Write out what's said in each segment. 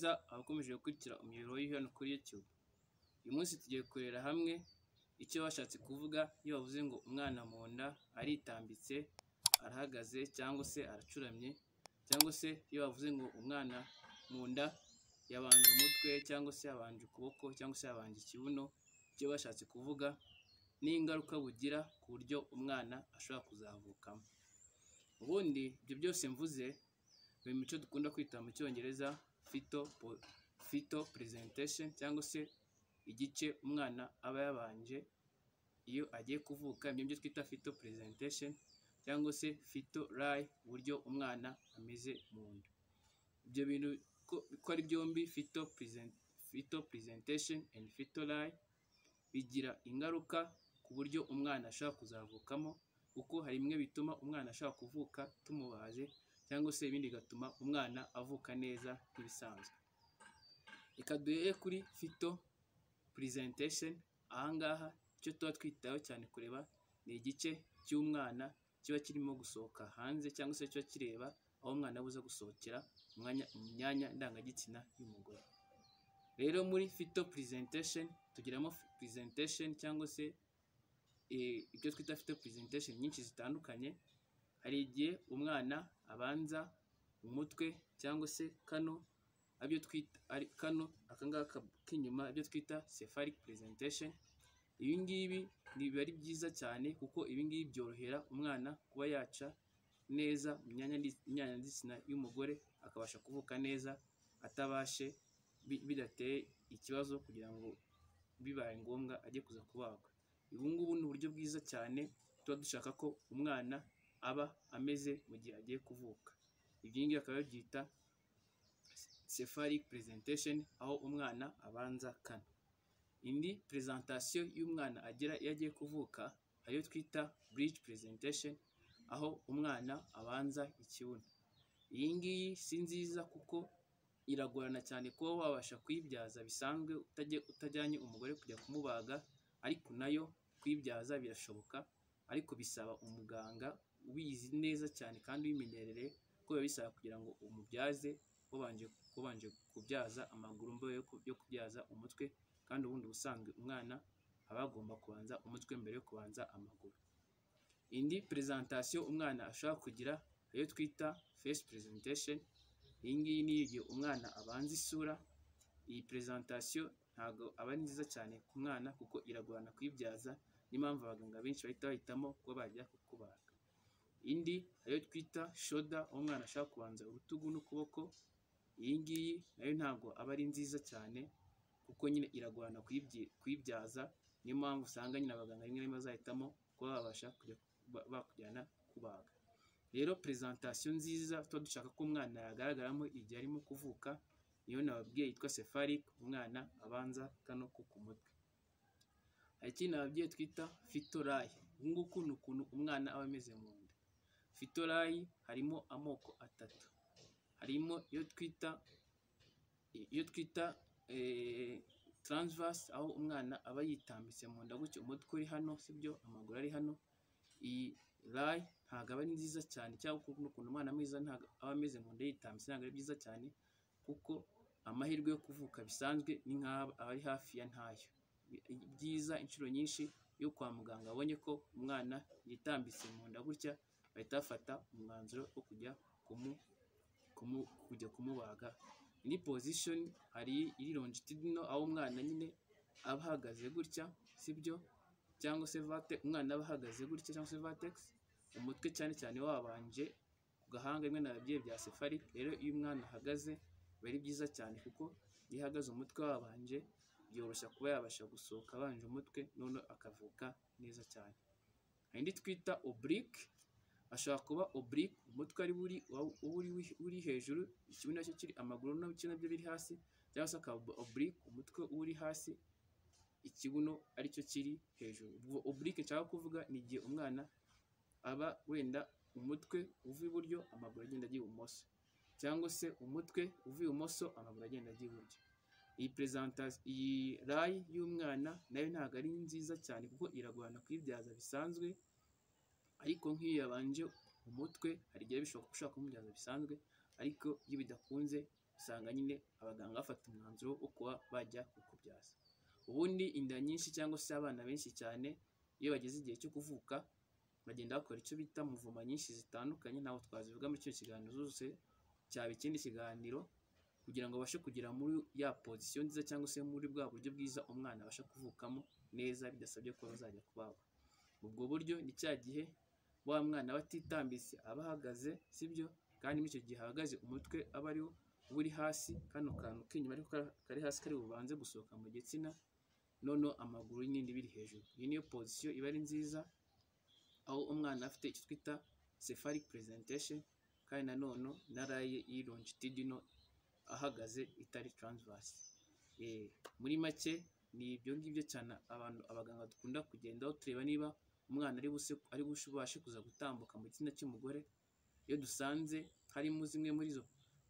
Neza abakomeje gukurikira umuyoboro hano kuri YouTube. Uyu munsi tugiye kurebera hamwe icyo bashatse kuvuga iyo bavuze ngo umwana mu nda aritambitse, arahagaze cyangwa se aracuramye, cyangwa se iyo bavuze ngo umwana mu nda yabanje umutwe cyangwa se yabanje ukuboko cyangwa se yabanje ikibuno, icyo bashatse kuvuga n'ingaruka bugira ku buryo umwana ashobora kuzavukamo. Ubundi ibyo byose mvuze biri mu cyo dukunda kwita mu cyongereza fetal presentation, cyangwa se igice umwana aba yabanje iyo agiye kuvuka, ibyo byo twita fetal presentation cyangwa se fetal lie, uburyo umwana ameze mu nda. Ibyo bintu ko ari byombi, fetal presentation and fetal lie, bigira ingaruka ku buryo umwana ashobora kuzavukamo, kuko hari bimwe bituma umwana ashobora kuvuka tumubaze, cyangwa se ibindi bigatuma umwana avuka neza nk'ibisanzwe. Reka duhere kuri fetal presentation. Aha ngaha icyo tuba twitayeho cyane kureba ni igice cy'umwana kiba kirimo gusohoka hanze, cyangwa se kiba kireba aho umwana abuza gusohokera mu myanya ndangagitsina y'umugore. Rero muri fetal presentation tugiramo presentation cyangwa se ibyo twita fetal presentation nyinshi zitandukanye. Hari igihe umwana abanza umutwe cyangwa se kano, aribyo twita ari kano aka ngaka k'inyuma, ibyo twita cephalic presentation. Ibi ngibi biba ari byiza cyane kuko ibi ngibi byorohera umwana kuba yaca neza mu myanya ndangagitsina y'umugore, akabasha kuvuka neza atabashe bidateye ikibazo, kugira ngo bibaye ngombwa ajye kuza kubagwa. Ubu ngubu ni uburyo bwiza cyane tuba dushaka ko umwana aba ameze mu gihe agiye kuvuka. Ibyo ngibi bakaba babyita cephalic presentation, aho umwana abanza kano. Indi presentation y'umwana agira iyo agiye kuvuka, ariyo twita breech presentation, aho umwana abanza ikibuno. Iyi ngiyi si nziza kuko iragorana cyane kuba wabasha kuyibyaza bisanzwe utajyanye umugore kujya kumubaga, ariko nayo kuyibyaza birashoboka, ariko bisaba umuganga ubizi neza cyane kandi ubimenyereye, kuko biba bisaba kugira ngo umubyaze wabanje kubyaza amaguru mbere yo kubyaza umutwe, kandi ubundi ubusanzwe umwana aba agomba kubanza umutwe mbere yo kubanza amaguru. Indi presentation umwana ashobora kugira, iyo twita face presentation. Iyi ngiyi ni igihe umwana abanza isura. Iyi presentation ntabwo aba ari nziza cyane ku mwana kuko iragorana kuyibyaza, niyo mpamvu abaganga benshi bahita bahitamo kuba bajya kukubaga. Indi ariyo twita shoulder, aho umwana ashobora kubanza urutugu n'ukuboko. Iyi ngiyi nayo ntabwo aba ari nziza cyane kuko nyine iragorana kuyibyaza, niyo mpamvu usanga nyine abaganga rimwe na rimwe bazahitamo kuba babasha kujya bakujyana kubaga. Rero presentation nziza tuba dushaka ko umwana yagaragaramo igihe arimo kuvuka, niyo nababwiye yitwa cephalic, umwana abanza kano ko ku mutwe. Hari ikindi nababwiye twita fetal lie. Uku nguku ni ukuntu umwana aba ameze mu nda. Fetal lie harimo amoko atatu. Harimo iyo twita transverse, aho umwana aba yitambitse mu nda gutyo, umutwe uri hano, sibyo, amaguru ari hano. Iyi lie ntabwo aba ari nziza cyane, cyangwa ukuntu umwana mwiza ntabwo aba ameze mu nda yitambitse, ntabwo ari byiza cyane, kuko amahirwe yo kuvuka bisanzwe ni nk'aho aba ari hafi ya ntayo. Byiza inshuro nyinshi iyo kwa muganga babonye ko umwana yitambitse mu nda gutya, bahita bafata umwanzuro wo kujya kumubaga. Indi position hari iri longitudinal, aho umwana nyine aba ahagaze gutya, sibyo, cyangwa se vertex, umwana aba ahagaze gutya cyangwa se vertex, umutwe cyane cyane wabanje ku gahanga, rimwe nababwiye bya cephalic. Rero iyo umwana ahagaze biba ari byiza cyane, kuko iyo ahagaze umutwe wabanje byoroshya kuba yabasha gusohoka abanje umutwe, noneho akavuka neza cyane. Hari indi twita oblique. Ashobora kuba oblique, umutwe ari uri hejuru, ikibuno nacyo kiri, amaguru nacyo nabyo biri hasi, cyangwa se akaba oblique, umutwe uri hasi, ikibuno aricyo kiri hejuru. Ubwo oblique nshaka kuvuga ni igihe umwana aba wenda umutwe uva iburyo, amaguru agenda ajya ibumoso, cyangwa se umutwe uva ibumoso, amaguru agenda ajya iburyo. Iyi presentation, iyi lie y'umwana nayo ntabwo ari nziza cyane kuko iragorana kuyibyaza bisanzwe, ariko nk'iyo yabanje umutwe hari igihe bishoboka ko ushobora kumubyaza bisanzwe, ariko iyo bidakunze Usanga nyine abaganga bafata umwanzuro wo kuba bajya kukubyaza. Ubundi inda nyinshi cyangwa se abana benshi cyane, iyo bageze igihe cyo kuvuka, bagenda bakora icyo bita mouvement nyinshi zitandukanye. Ntabwo twazivuga muri kino kiganiro zose, cyaba ikindi kiganiro, kugira ngo babashe kugera muri ya position nziza cyangwa se muri bwa buryo bwiza umwana abasha kuvukamo neza bidasabye ko bazajya kubagwa. Ubwo buryo ni cya gihe wa mwana aba atitambitse, aba ahagaze, sibyo? Kandi muri icyo gihe ahagaze, umutwe aba ariwo uba uri hasi, kano kantu k'inyuma ariko kari hasi kari bubanze gusohoka mu gitsina, noneho amaguru n'indi biri hejuru. Iyi niyo position iba ari nziza, aho umwana afite icyo twita cephalic presentation, kandi nanone na lie longitudinal, ahagaze itari transverse. Muri make ni ibyo ngibyo cyane abantu abaganga dukunda kugendaho tureba niba umwana ari bubashe kuza gutambuka mu gitsina cy'umugore. Iyo dusanze harimo zimwe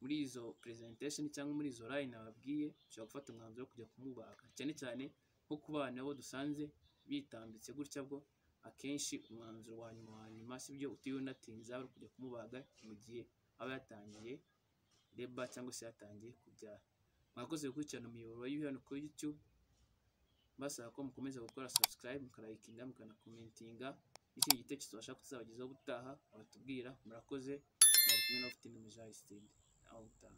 muri izo presentation cyangwa muri izo line nababwiye, dushobora gufata umwanzuro wo kujya kumubaga, cyane cyane nko ku bana bo dusanze bitambitse gutya. Bwo akenshi umwanzuro wa nyuma, sibyo, utiriwe unatinza, ari kujya kumubaga mu gihe aba yatangiye labor cyangwa se yatangiye kubyara. Mwakoze gukurikirana umuyoboro wa hano kuri YouTube. Mbasaba ko mukomeza gukora subscribe, mukarayikinga, mukanakomentinga. N'ikindi gitekerezo bashaka tuzabagezaho ubutaha, batubwira. Murakoze. Mwari kumwe na Ufite Aristide. Aho ubutaha.